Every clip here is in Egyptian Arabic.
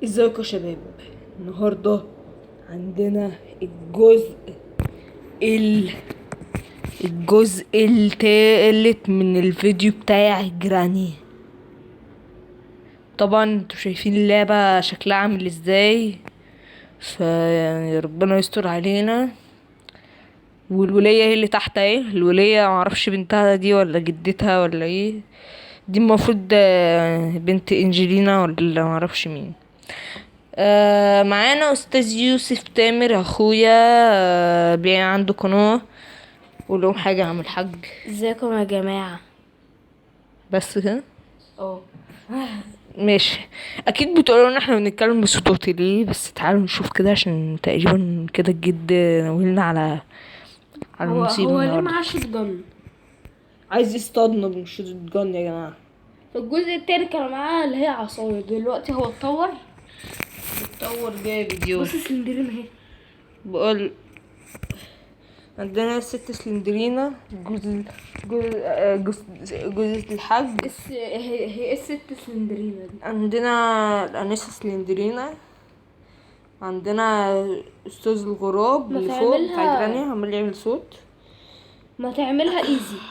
ازيكم يا شباب؟ النهارده عندنا ال الجزء التالت من الفيديو بتاع جراني. طبعا انتوا شايفين اللعبة شكلها عامل ازاي، فيعني ربنا يستر علينا. والولية هي اللي تحت اهي، الولية معرفش بنتها دي ولا جدتها ولا ايه، دي المفروض بنت انجلينا ولا معرفش مين. معانا استاذ يوسف تامر اخويا، عنده قناة. قول لهم حاجة يا عم الحاج. ازيكم يا جماعة؟ بس كده؟ اه ماشي. اكيد بتقولوا ان احنا بنتكلم بصوت ليه، بس تعالوا نشوف كده عشان تقريبا كده الجد ناويلنا على هو المصيبة هو ليه النهارده. معاه shotgun؟ عايز يصطادنا بال shotgun يا جماعة. في الجزء التاني كان معاه اللي هي عصاية، دلوقتي هو اتطور. اتطور جامد يو. بص سلندرين اهي. بقول عندنا ست سلندرينا، جوز جوزة الحاج. هي ايه الست سلندرينا دي؟ عندنا الأنسة سلندرينا، عندنا أستاذ الغراب ما اللي فوق بتاع تعملها- جراني عمال يعمل صوت. ما تعملها easy.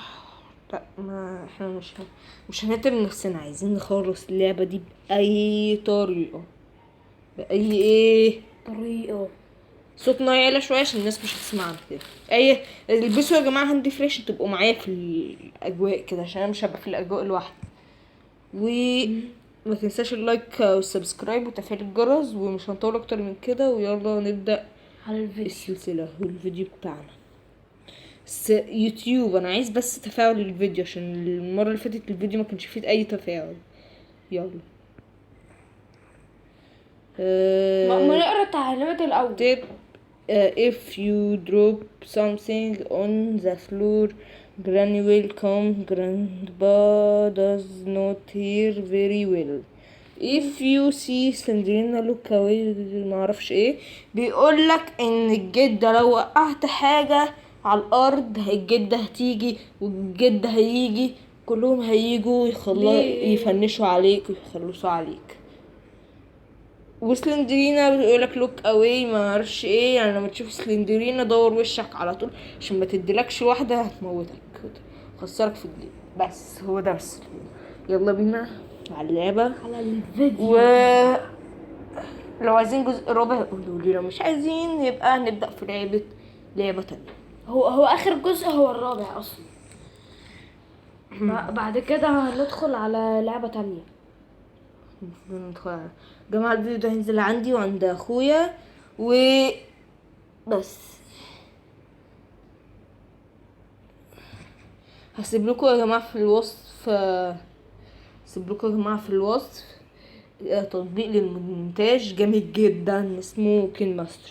لا ما احنا مش هنتعب نفسنا، عايزين نخلص اللعبة دي بأي طريقة، بأي ايه طريقة. صوتنا يعلى شوية عشان الناس مش هتسمعنا كده. اي البسوا يا جماعة hand free عشان تبقوا معايا في الأجواء كده، عشان انا مش هبقى في الأجواء لوحدي. وما تنساش ال like وال subscribe وتفعيل الجرس، ومش هنطول اكتر من كده، ويلا نبدأ على الفيديو السلسلة والفيديو بتاعنا. بس يوتيوب انا عايز بس تفاعل للفيديو، عشان المرة اللي فاتت الفيديو ما كانش فيه اي تفاعل. يلا. ما نقرا التعليمات الاول. Tip if you drop something on the floor, granny will come. Grandpa does not hear very well. If you see Slenderina look away. معرفش ايه. بيقولك ان الجدة لو وقعت حاجة على الارض الجدة هتيجي، والجد هيجي، كلهم هيجوا ليه؟ يفنشوا عليك ويخلصوا عليك. وسلندرينا بيقولك look away ما اعرفش ايه، يعني لما تشوف سلندرينا دور وشك على طول عشان ما تديلكش واحده هتموتك، خسرك في ال game. بس هو ده بس. يلا بينا على اللعبه، على الفيديو. و لو عايزين جزء رابع قولوا لي، لو مش عايزين يبقى نبدا في لعبه تانية. هو اخر جزء هو الرابع اصلا. بعد كده هندخل على لعبة تانية. المفروض ندخل على جماعة الفيديو ده هينزل عندي وعند اخويا و بس. هسيب لكم يا جماعة في الوصف، هسيب لكم يا جماعة في الوصف تطبيق للمونتاج جامد جدا اسمه KineMaster.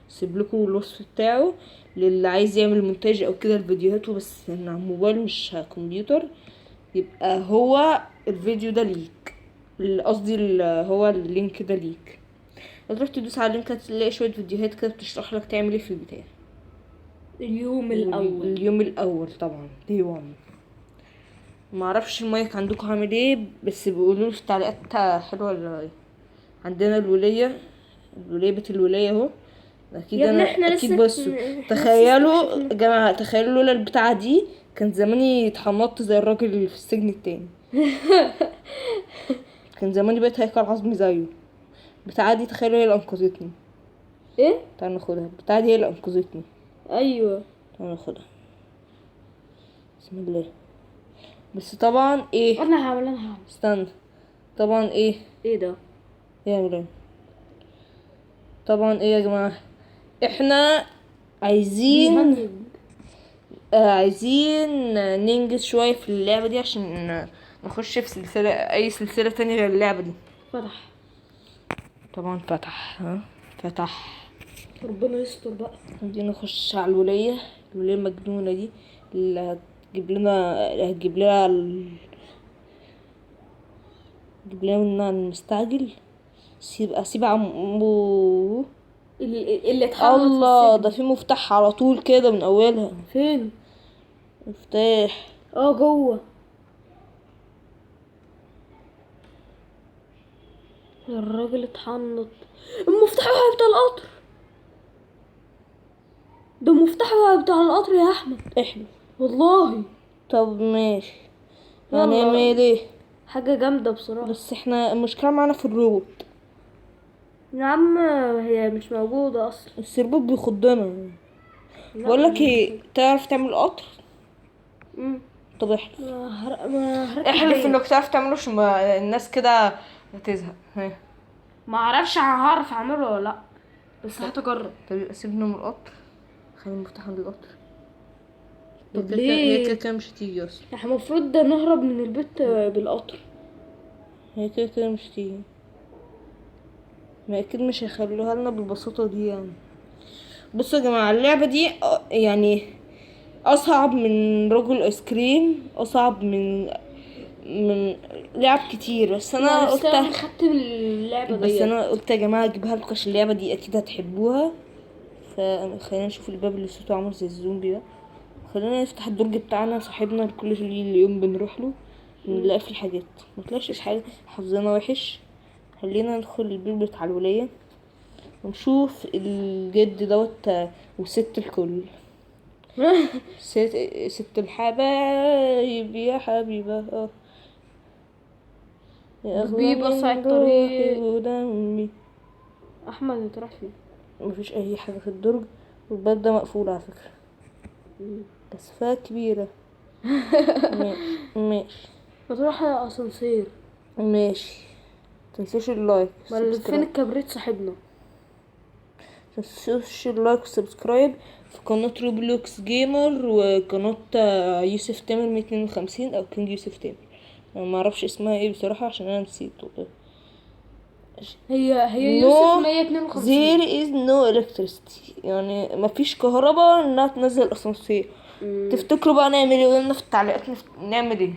هسيب لكم الوصف بتاعه للي عايز يعمل مونتاج او كده لفيديوهاته، بس على الموبايل مش على الكمبيوتر. يبقى هو الفيديو ده ليك، قصدي هو ال link ده ليك. هتروح تدوس على ال link هتلاقي شوية فيديوهات كده بتشرح لك تعمل ايه في البتاع. اليوم الاول. اليوم الاول طبعا day 1. معرفش المايك عندكم عامل ايه، بس بيقولوا لي في التعليقات حلوه ولا ايه. عندنا الولية، الولية بيت الولية اهو. اكيد يا ابني انا احنا اكيد لسه بصوا، احنا لسه تخيلوا استكشفنا. يا جماعة، تخيلوا لولا البتاعة دي كان زماني اتحنطت زي الراجل اللي في السجن التاني. كان زماني بقيت هيكل عظمي زيه. البتاعة دي تخيلوا هي اللي انقذتني. ايه؟ تعالوا ناخدها، البتاعة دي هي اللي انقذتني. ايوه تعالوا ناخدها. بسم الله. بس طبعا ايه؟ انا هعمل. استنى. طبعا ايه؟ ايه ده؟ ايه يا ولاد؟ طبعا ايه يا جماعة؟ احنا بيهنج. عايزين ننجز شوية في اللعبة دي عشان نخش في سلسلة، اي سلسلة تانية غير اللعبة دي. فتح. طبعا فتح. ها فتح. ربنا يستر بقى. عايزين نخش على الولية، الولية المجنونة دي اللي هتجيب لنا، اللي هتجيب لنا ال... هتجيب لنا منها المستعجل. اسيب عمو اللي اتحرك في الله، السجن. ده في مفتاح على طول كده من اولها. فين؟ مفتاح. جوه. الراجل اتحنط. المفتاح هو بتاع القطر ده، المفتاح هو بتاع القطر يا احمد. احلف. والله. طب ماشي، يلا. هنعمل ايه؟ حاجة جامدة بصراحة. بس احنا المشكلة معانا في الروبوت. يا عم هي مش موجودة اصلا. الروبوت بيخضنا. لا، بقول لك ايه، تعرف تعمل قطر؟ طب احلف. ما هركب احلف ديت. انك تعرف تعمله عشان ما الناس كده هتزهق. ها. ما اعرفش هعرف اعمله ولا لا، بس هتجرب. طب يبقى سيبنا من القطر، خلي المفتاح عند القطر. طب هي كده ليه؟ هي كده كده مش هتيجي اصلا. احنا المفروض ده نهرب من البيت بالقطر. هي كده كده مش هتيجي، ما اكيد مش هيخلوها لنا بالبساطة دي يعني. بصوا يا جماعة، اللعبة دي يعني اصعب من رجل ايس كريم، اصعب من لعب كتير، بس انا قلت انا خدت اللعبة بس دي. انا قلت يا جماعة اجيبها لكم عشان اللعبة دي اكيد هتحبوها. فخلينا نشوف الباب اللي صوته عامل زي الزومبي ده. خلينا نفتح الدرج بتاعنا، صاحبنا كل يوم بنروح له نلاقي فيه حاجات، ما طلعش حاجة، حظنا وحش. خلينا ندخل البيت بتاع الولية ونشوف الجد دوت وست الكل. ست الحبايب يا حبيبة، يا أغلى بيبص على من الطريق. روحي ودمي. احمد انت رايح فين؟ مفيش اي حاجة في الدرج، والباب ده مقفول على فكرة، كثافة كبيرة. ماشي ماشي. ما تروح على اسانسير. ماشي، متنسوش ال like، ما فين subscribe. الكبريت صاحبنا؟ متنسوش ال like و subscribe في قناة Roblox Gamer وقناة يوسف تامر 152 او King يوسف تامر. انا ما اعرفش اسمها ايه بصراحة عشان انا نسيت والله. هي No, يوسف 152. There is no electricity، يعني مفيش كهرباء انها تنزل اسانسير. تفتكروا بقى نعمل ايه؟ قولوا لنا في التعليقات نعمل ايه،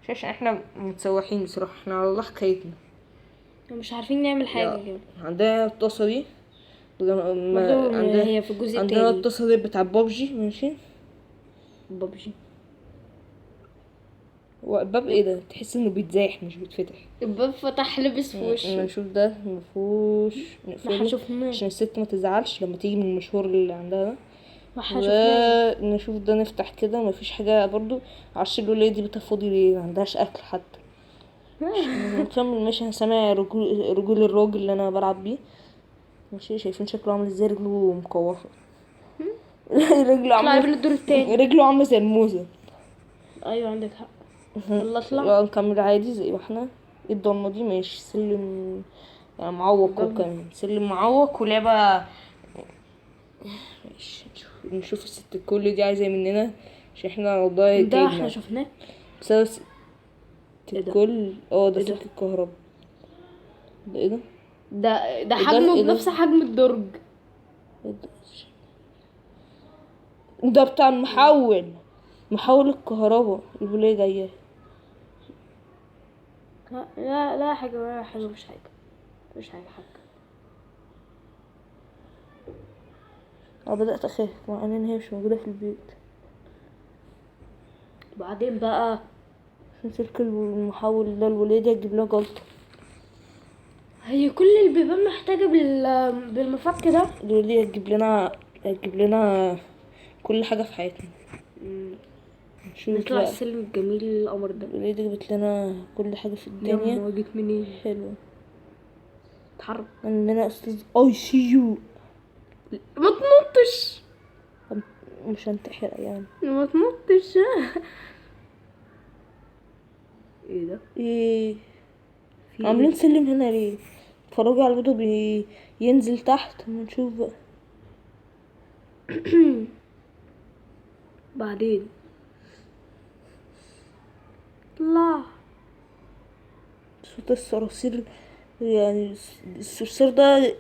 عشان احنا متسوحين بصراحة، احنا على الله حكايتنا، مش عارفين نعمل حاجة كده. عندنا الطاسة دي، برضو هي في الجزء عندنا التاني. الطاسة دي بتاع بابجي. ماشي، بابجي. هو الباب ايه ده؟ تحس انه بيتزاح مش بيتفتح. الباب فتح لبس في وشه. نشوف ده مفهوش، ما نقفله احنا شفناه. عشان الست ما تزعلش لما تيجي من المشوار اللي عندها ده. ما احنا شفناه. ونشوف ده، نفتح كده مفيش حاجة برضو. معرفش الولية دي بتفضي ليه، ما عندهاش أكل حتى. نكمل ماشي. أنا سامع رجول الراجل اللي أنا بلعب بيه. ماشي، شايفين شكله عامل ازاي؟ رجله مقوحة. رجله اطلع عاملة من الدور التاني. رجله عاملة زي الموزة. ايوه عندك حق. يلا اطلع. يلا نكمل عادي زي ما احنا. ايه الضلمة دي؟ ماشي، سلم يعني معوق، وكمان سلم معوق ولعبة. ماشي، نشوف الست الكل دي عايزة ايه مننا، عشان احنا والله ده تعبنا. احنا شفناه. بسبب ست ايه ده؟ الكل. ده ايه ده؟ سلك الكهرباء ده. ايه ده؟ ده ايه ده؟ حجمه ايه ده؟ بنفس حجم الدرج. ايه ده؟ ده بتاع المحول، محول الكهرباء. الولية جاية. لا لا لا حاجة، ولا حاجة، مش حاجة، مش حاجة، حاجة. أنا بدأت أخاف مع إن هي مش موجودة في البيت. بعدين بقى عشان سلك المحول ده الولية دي هتجيب لها جلطة. هي كل البيبان محتاجة بالمفك ده. الولية هتجيب لنا كل حاجة في حياتنا. نشوف نطلع بقى. السلم الجميل القمر ده. الولية دي جابت لنا كل حاجة في الدنيا. يما جيت منين؟ حلو. اتحرك. عندنا أستاذ اي سي يو. ما تنطش. مش هنتحر يعني. ما تنطش. ايه ده؟ ايه؟ في عاملين إيه؟ سلم هنا ليه؟ اتفرجوا على الفيديو بينزل تحت ونشوف بقى. بعدين لا صوت الصراصير، يعني الصرصار ده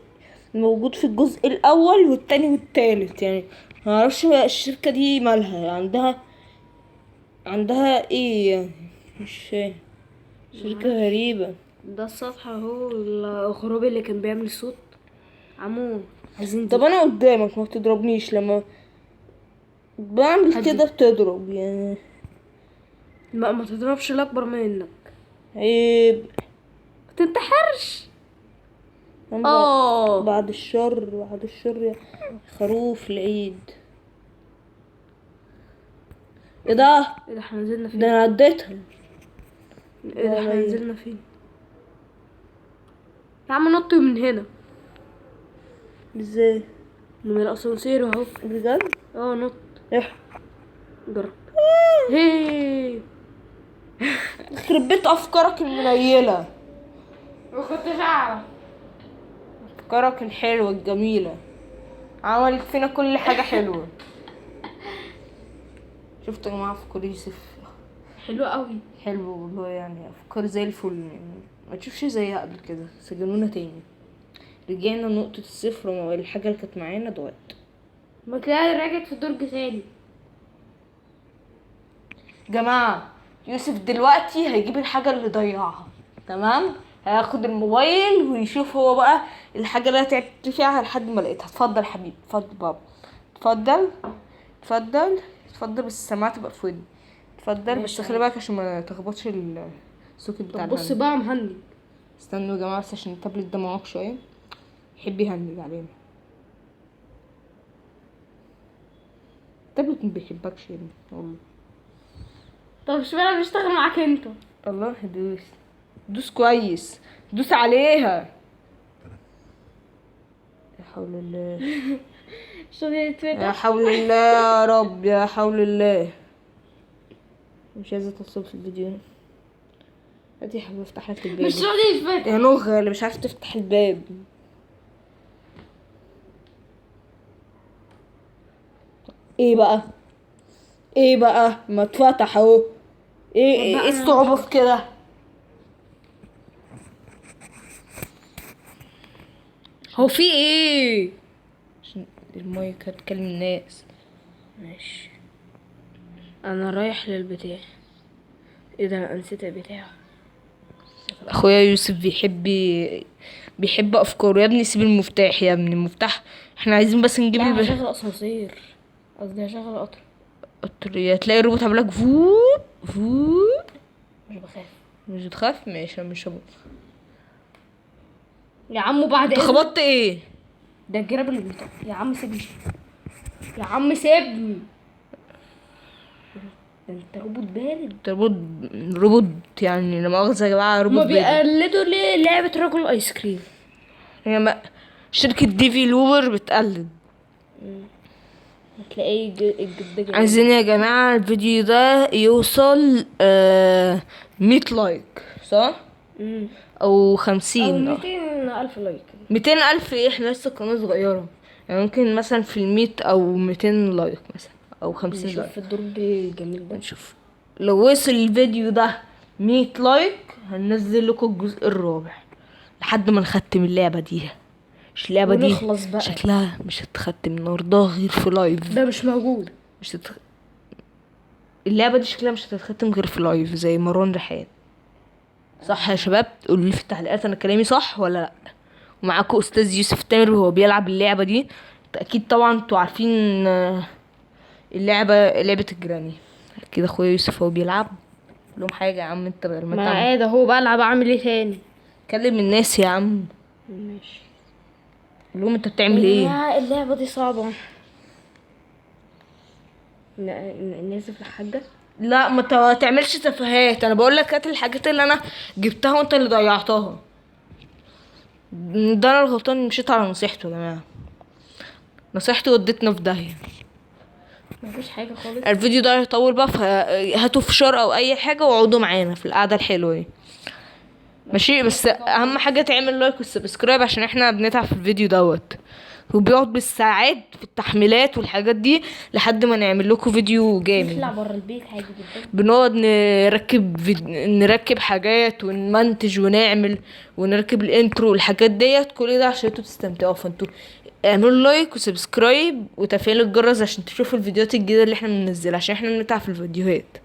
موجود في الجزء الاول والتاني والتالت، يعني ما اعرفش الشركة دي مالها، عندها ايه يعني، مش فاهم. شركة غريبة. ده السطح اهو، الغراب اللي كان بيعمل صوت. عمو عايزين طب دي. انا قدامك ما تضربنيش، لما بعمل هدي. كده بتضرب يعني. ما تضربش الاكبر منك. عيب. ما تنتحرش. اه بعد الشر، بعد الشر يا خروف العيد. ايه ده؟ ايه ده احنا نزلنا فين؟ ده انا عديتها. ايه ده احنا نزلنا فين؟ يا عم نط من هنا. ازاي؟ من الاسانسير اهو. بجد؟ اه نط. اح جرب. هي يخرب بيت افكارك المنيله، ما كنتش اعرف. افكارك الحلوة الجميلة عملت فينا كل حاجة حلوة. شفتوا يا جماعة افكار يوسف حلو قوي. حلو والله، يعني افكار زي الفل، يعني ما تشوفش زيها قبل كده. سجنونا تاني، رجعنا نقطة الصفر، والحاجة اللي كانت معانا ضاعت. ما تلاقي رجعت في الدرج تاني. جماعة يوسف دلوقتي هيجيب الحاجة اللي ضيعها، تمام؟ هياخد الموبايل ويشوف هو بقى الحاجة اللي انا تعبت فيها لحد ما لقيتها. اتفضل حبيبي، اتفضل بابا، اتفضل اتفضل اتفضل، بس السماعة تبقى في ودني. اتفضل بس خلي بالك عشان ما تخبطش ال socket بتاع طب بص الهند. بقى مهنج. استنوا يا جماعة بس عشان التابلت ده معاك شوية، يحب يهنج علينا. التابلت ما بيحبكش يا ابني والله. طب اشمعنى بيشتغل معاك انت؟ الله دوس دوس كويس، دوس عليها. لا حول الله، مش راضي يا يتفتح. حول الله يا رب، يا حول الله. مش عايزه اتعصب في الفيديو. هاتي يا حبيبي افتح لك الباب. مش راضي يتفتح يا نغ اللي مش عارف تفتح الباب. ايه بقى؟ ايه بقى؟ ما اتفتح اهو. ايه ايه الصعوبة في كده؟ هو في ايه؟ عشان المايك هتكلم الناس. ماشي انا رايح للبتاع. ايه ده انا نسيت البتاع. اخويا يوسف بيحب افكاره. يا ابني سيب المفتاح يا ابني، المفتاح احنا عايزين بس نجيب لا هشغل اسانسير، قصدي هشغل قطر. قطر. هتلاقي الروبوت عامل لك فوب فوب. مش بخاف. مش بتخاف؟ ماشي مش هبقى. يا عمو بعد انت اذنك. خبطت ايه؟ ده الجراب اللي بيطق. يا عم سيبني، يا عم سيبني. ده انت روبوت بارد. انت روبوت يعني، لا مؤاخذة يا جماعة، روبوت هما بارد. بيقلدوا ليه لعبة رجل ايس كريم؟ هي ما شركة developer بتقلد. هتلاقيه الجد جاي. عايزين يا جماعة الفيديو ده يوصل 100 like، صح؟ او 50. او 200,000 like. 200,000 ايه؟ احنا لسه قناة صغيرة، يعني ممكن مثلا في 100 او 200 like مثلا، او 50 like. نشوف الدرج الجميل ده. نشوف لو وصل الفيديو ده 100 like هننزل لكم الجزء الرابع لحد ما نختم اللعبة دي. مش اللعبة دي ونخلص بقى. شكلها مش هتختم النهارده غير في live. ده مش موجود. مش اللعبة دي شكلها مش هتتختم غير في live زي مروان ريحان. صح يا شباب؟ قولوا لي في التعليقات انا كلامي صح ولا لا. ومعاكم استاذ يوسف تامر وهو بيلعب اللعبة دي. اكيد طبعا انتوا عارفين اللعبة، لعبة الجراني. اكيد اخويا يوسف هو بيلعب. قول لهم حاجة يا عم انت بدل ما ما انت عم ايه ده هو بلعب اعمل ايه تاني؟ كلم الناس يا عم. ماشي. قول لهم انت بتعمل ايه. يا اللعبة دي صعبة. ننزل لحاجة. لا ما تعملش تفاهات، انا بقول لك هات الحاجات اللي انا جبتها وانت اللي ضيعتها. ده انا الغلطان، مشيت على نصيحته يا جماعة. نصيحته ودتنا في داهية. مفيش حاجة خالص. الفيديو ده هيطول بقى، فهاتوا فشار او اي حاجة واقعدوا معانا في القعدة الحلوة دي. ماشي، بس اهم حاجة تعمل like وال subscribe عشان احنا بنتعب في الفيديو دوت، وبيقعد بالساعات في التحميلات والحاجات دي لحد ما نعمل لكم فيديو جامد. نطلع بره البيت عادي جدا. بنقعد نركب حاجات ونمنتج ونعمل ونركب ال intro والحاجات ديت، كل ده عشان انتوا تستمتعوا. فانتوا اعملوا like و subscribe وتفعيل الجرس عشان تشوفوا الفيديوهات الجديدة اللي احنا بننزلها، عشان احنا بنتعب في الفيديوهات.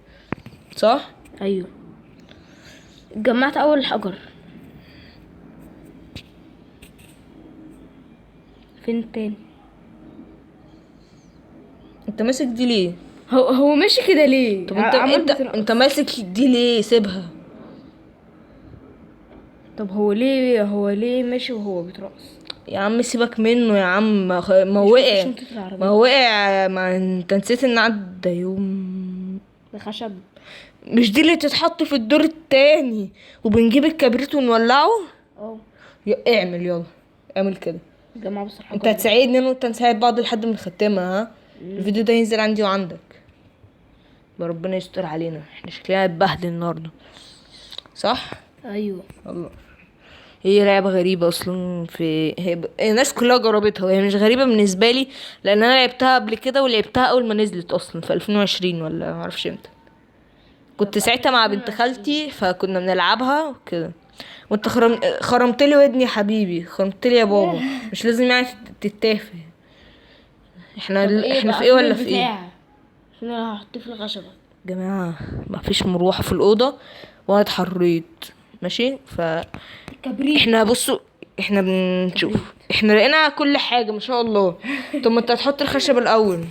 صح؟ ايوه. جمعت اول حجر. فين تاني؟ انت ماسك دي ليه؟ هو ماشي كده ليه؟ طب انت انت ماسك دي ليه؟ سيبها. طب هو ليه ماشي وهو بيترقص؟ يا عم سيبك منه يا عم، ما مش وقع. شنطة ما العربية. وقع. ما انت نسيت ان عدى يوم. ده خشب. مش دي اللي تتحط في الدور التاني وبنجيب الكبريت ونولعه؟ اه. اعمل يلا، اعمل كده. جماعة بس الحجر انت ده. هتساعدني انا وانت نساعد بعض لحد ما نختمها. ها، الفيديو ده ينزل عندي وعندك. يا ربنا يستر علينا، احنا شكلنا هنتبهدل النهارده، صح؟ ايوه. الله، هي لعبة غريبة اصلا. في هي الناس كلها جربتها، وهي مش غريبة بالنسبة لي لان انا لعبتها قبل كده، ولعبتها اول ما نزلت اصلا في 2020 ولا معرفش امتى. كنت ساعتها مع بنت خالتي فكنا بنلعبها وكده. وانت خرمت لي ودني يا حبيبي، خرمت لي يا بابا. مش لازم يعني تتافه. احنا طب ايه احنا بقى؟ في ايه ولا فين في ايه؟ البتاع؟ فين اللي هحطيه في الخشبة؟ جماعة ما فيش مروحة في الأوضة وانا اتحريت. ماشي، ف الكبريت. احنا بصوا، احنا بنشوف، احنا لقينا كل حاجة ما شاء الله. طب ما انت هتحط الخشب الأول.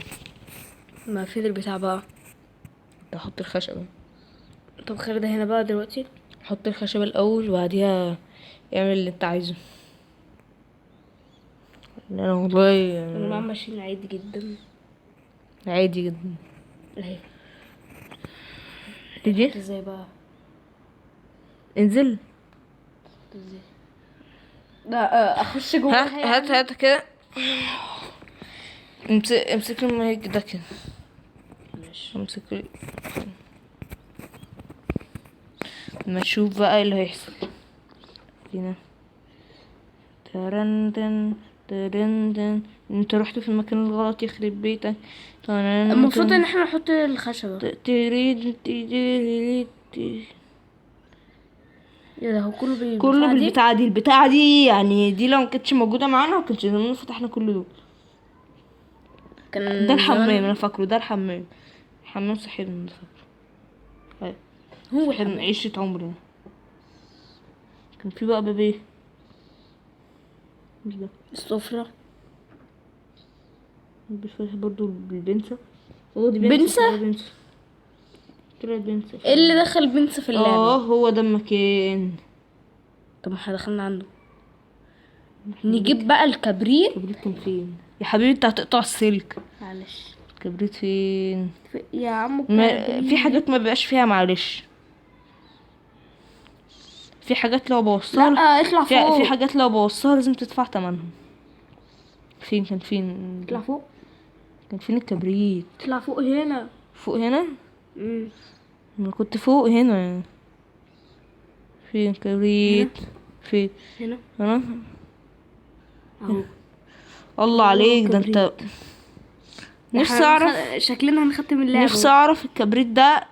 ما فين البتاع بقى؟ انت هتحط الخشب. طب خلي ده هنا بقى دلوقتي. حط الخشب الأول وبعديها اعمل اللي انت عايزه. انا والله يا جماعة ماشيين عادي جدا. عادي جدا. اهي. تيجي ازاي بقى؟ انزل. ازاي؟ لا اخش جواها. هات هات هات كده. امسك المايك ده كده. ماشي. امسك ما نشوف بقى ايه اللي هيحصل. هنا ترندن ترندن. انت رحت في المكان الغلط يخرب بيتك. ترندن. المفروض ان احنا نحط الخشبة. تريد تريد. ايه ده؟ هو كله بالبتاعة كله دي؟ بالبتاعة دي. البتاعة دي يعني دي لو ما كانتش موجودة معانا ما كانش زماننا فتحنا كل دول. كان ده الحمام، زمان انا فاكره ده الحمام. حمام صاحبنا ده فاكره. طيب. هو صاحبنا الحمام. عشرة عمرنا. كان في بقى باب ايه؟ مش ده. السفرة. مش فاتح برضو بالبنسة. هو دي بنسة؟ هو بنسة. طلعت بنسة. ايه اللي دخل بنسة في اللعبة؟ هو ده المكان. طب ما احنا دخلنا عنده. نجيب بقى الكبريت. الكبريت كان فين يا حبيبي؟ انت هتقطع السلك. معلش. الكبريت فين؟ يا عم ما في حاجات ما بيبقاش فيها معلش. في حاجات لو بوظتها، لا اطلع فوق. في حاجات لو بوظتها لازم تدفع تمنهم. فين كان؟ فين؟ اطلع فوق. كان فين الكبريت؟ اطلع فوق هنا. فوق هنا؟ انا كنت فوق هنا. فين الكبريت؟ فين؟ هنا. هنا. اهو. الله عليك، ده انت نفسي اعرف. شكلنا هنختم اللعبة. نفسي اعرف الكبريت ده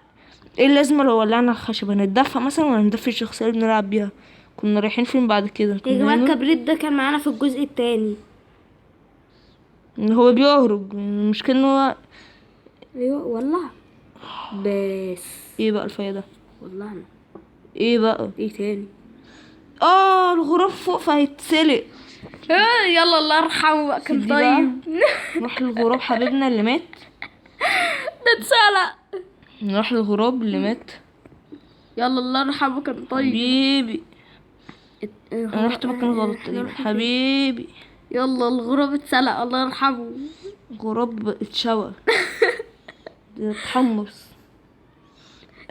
ايه اللازمة لو ولعنا الخشبة؟ هنتدفى مثلا ولا ندفي الشخصية اللي بنلعب بيها؟ كنا رايحين فين بعد كده؟ يا كنا جماعة هنا؟ الكبريت ده كان معانا في الجزء التاني. هو بيهرب، المشكلة ان هو ايوه ولع. بس ايه بقى الفايدة؟ ولعنا. ايه بقى؟ ايه تاني؟ الغراب فوق فهيتسلق. يلا الله يرحمه بقى، كان دي بقى. طيب. نروح للغراب حبيبنا اللي مات. ده اتسلق. نروح للغراب اللي مات. يلا الله يرحمه كان طيب. حبيبي انا رحت مكان غلط تقريبا. حبيبي يلا الغراب اتسلق الله يرحمه. غراب اتشوى. اتحمص.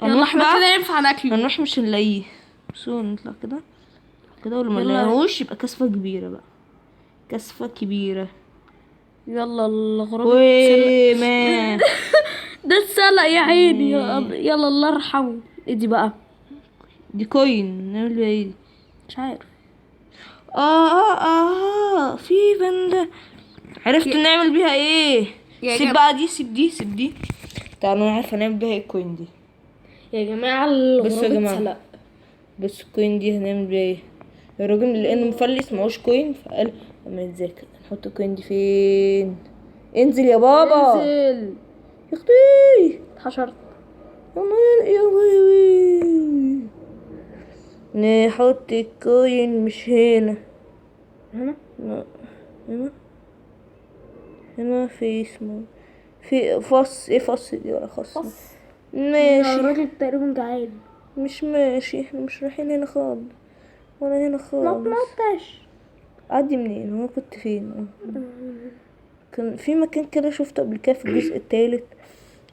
يلا هنروح احنا بقى، كده ينفع ناكله. هنروح مش هنلاقيه. بس نطلع كده كده، ولو ما يلا. نلاقيهوش يبقى كسفة كبيرة بقى، كسفة كبيرة. يلا الغراب اتسلق. وما ده اتسلق يا عيني. يلا الله يرحمه. ايه دي بقى؟ دي كوين نعمل بيها ايه دي؟ مش عارف. في بندة عرفت نعمل بيها ايه. يا سيب جماعة. بقى دي، سيب دي، سيب دي. تعالوا انا عارفه نعمل بيها ايه ال coin دي. يا جماعة الغراب بصوا يا جماعة. اتسلق. بس ال coin دي هنعمل بيها ايه؟ الراجل لانه مفلس معهوش coin فقال اما نتذاكر نحط ال coin دي فين؟ انزل يا بابا. انزل. يا اختي اتحشرت. يا نهار يا لهوي. نحط ال coin مش هنا. هنا؟ لا هنا. هنا في اسمه في فص ايه؟ فص دي ولا خص؟ فص. ماشي. الراجل تقريبا جعان. مش ماشي، احنا مش رايحين هنا خالص. ولا هنا ما خالص. تنطش. عدي منين؟ هو كنت فين؟ كان في مكان كده شفته قبل كده في الجزء الثالث،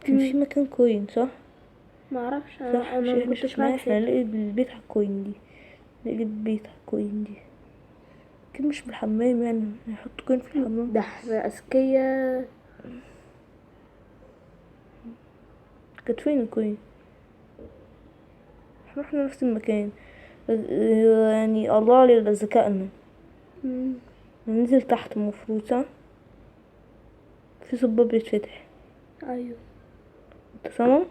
كان في مكان coin صح؟ ما اعرفش، صح، انا مش ما احنا كنتش شفناه؟ معاك احنا ساعتها. نقلب البيت على ال coin دي، نقلب البيت على ال coin دي. اكيد مش بالحمام يعني، نحط coin في الحمام. ده احنا اذكياء. كانت فين ال coin؟ احنا رحنا نفس المكان يعني. الله على ذكائنا. ننزل تحت المفروض صح؟ في صوت باب بيتفتح. ايوه. انت سامع؟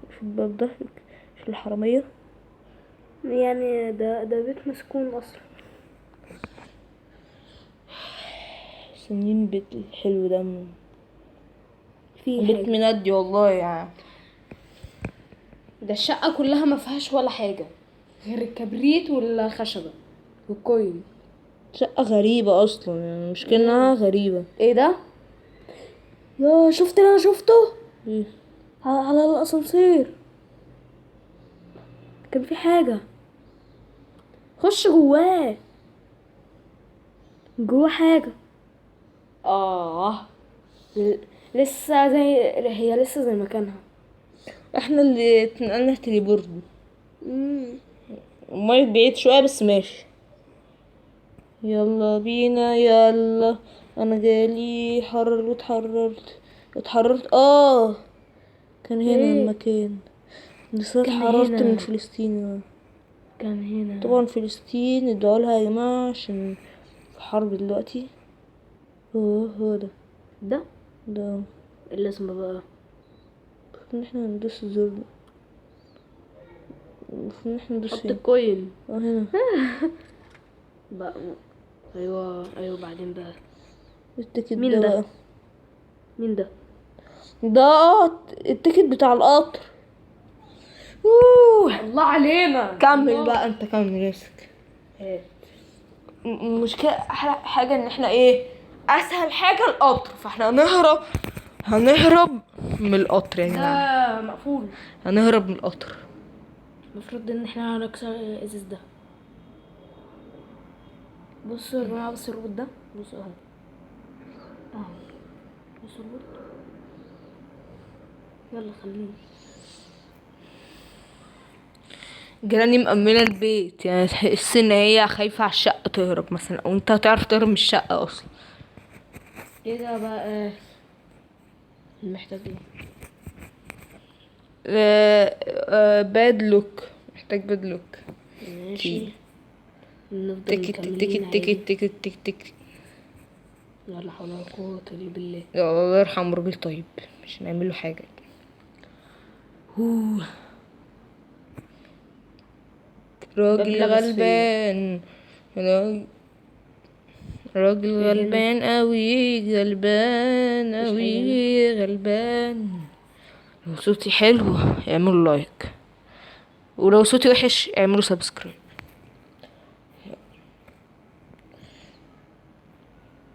في الباب ده في الحرامية. يعني ده بيت مسكون اصلا. سنين بيت الحلو ده في بيت حاجة. مندي والله يعني. ده الشقة كلها ما فيهاش ولا حاجة غير الكبريت والخشبة وال coin. شقة غريبة أصلا يعني، مش كأنها غريبة. ايه ده؟ يا شفت اللي انا شفته؟ إيه؟ على الاسانسير كان في حاجة. خش جواه، جواه حاجة. لسه زي هي، لسه زي مكانها. احنا اللي اتنقلنا teleport. المايك بعيد شوية بس ماشي. يلا بينا يلا. انا جالي حرر واتحررت، اتحررت. كان هنا إيه؟ المكان. بس انا كان اتحررت هنا. من فلسطين. كان هنا طبعا فلسطين ادعوا لها يا جماعة عشان في حرب دلوقتي. هو ده. ده؟ ده اللازمة بقى. المفروض ان احنا ندوس الزر ده. المفروض ان احنا ندوس حط فين؟ ال coin. هنا. بقى. ايوه ايوه. بعدين بقى ال ticket مين ده ده؟ بقى؟ مين ده؟ ده ال ticket بتاع القطر. الله علينا. كمل بقى انت، كمل راسك. هات. المشكلة احلى حاجة ان احنا ايه، اسهل حاجة القطر، فاحنا هنهرب من القطر يا جماعة. ده مقفول. هنهرب من القطر. المفروض ان احنا هنكسر الازاز ده. بصوا يا جماعة، بصوا الروبوت ده، بصوا اهو اهو، بصوا الروبوت. يلا خلينا. جيراني مأمنة البيت يعني، تحس ان هي خايفة على الشقة تهرب مثلا، او انت هتعرف تهرب من الشقة اصلا. ايه ده بقى؟ محتاج ايه؟ padlock. محتاج padlock. ماشي. نفضل ticket مكملين ticket عادي. ticket ticket ticket ticket. لا حول ولا قوة الا بالله. يا الله يرحم راجل طيب، مش هنعمل له حاجة. هو راجل باب لبس غلبان، راجل غلبان قوي، غلبان قوي، غلبان. لو صوتي حلو اعملوا like، ولو صوتي وحش اعملوا subscribe.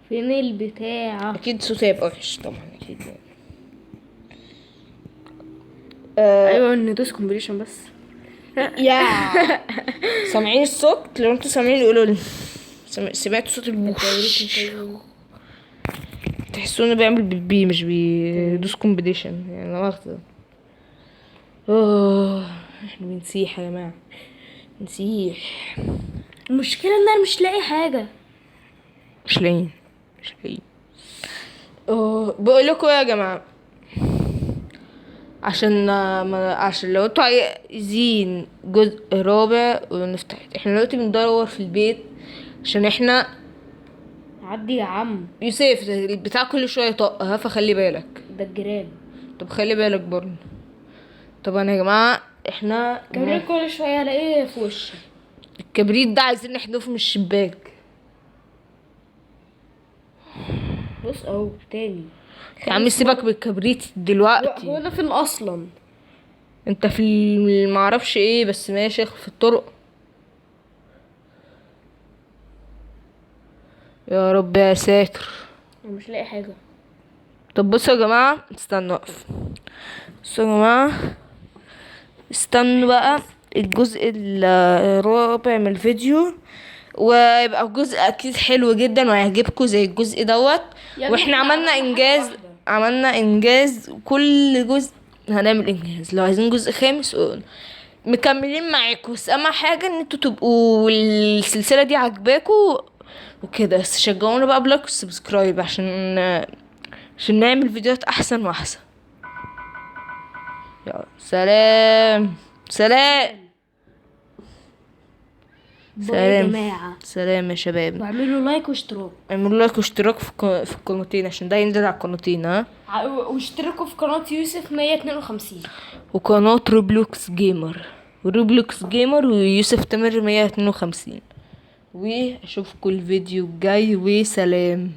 فين البتاع؟ اكيد صوتي هيبقى وحش طبعا، اكيد يعني. ايوه ندوس completion بس. يا سامعين الصوت؟ لو انتوا سامعين قولوا لي. سمعتوا صوت البوش؟ تحسوا انه بيعمل بيبي مش بيدوس completion يعني، لا مؤاخذة. احنا بنسيح يا جماعة، بنسيح. المشكلة ان انا مش لاقي حاجة. مش لاقيين، مش لاقيين. بقول لكم يا جماعة، عشان لو انتوا عايزين جزء رابع ونفتح، احنا دلوقتي بندور في البيت عشان احنا عدي يا عم. يوسف البتاع كل شويه يطق، ها، فخلي بالك. ده الجيران. طب خلي بالك برضه. طب انا يا جماعه احنا كبريت كل شويه الاقيه في وشي. الكبريت ده عايزين نحذفه من الشباك. بص اهو تاني. يا عم سيبك بالكبريت دلوقتي. هو انا فين اصلا؟ انت في معرفش ايه، بس ماشي في الطرق. يا رب يا ساتر، انا مش لاقي حاجه. طب بصوا يا جماعه، استنوا اقف. بصوا يا جماعه، استنوا بقى. الجزء الرابع من الفيديو، ويبقى جزء اكيد حلو جدا وهيعجبكم زي الجزء دوت. يا ابني واحنا عملنا حاجة انجاز، واحدة. عملنا انجاز، كل جزء هنعمل انجاز. لو عايزين جزء خامس قولوا. مكملين معاكم، بس اهم حاجة ان انتوا تبقوا السلسلة دي عاجباكوا وكده. بس شجعونا بقى ب like و subscribe عشان نعمل فيديوهات احسن واحسن. يلا سلام سلام bye يا سلام. جماعة، سلام يا شباب. واعملوا like واشتراك. اعملوا like واشتراك في القناتين عشان ده ينزل على القناتين. ها، واشتركوا في قناة يوسف 152 وقناة Roblox Gamer، Roblox Gamer ويوسف تامر 152. واشوفكم الفيديو الجاي، وسلام.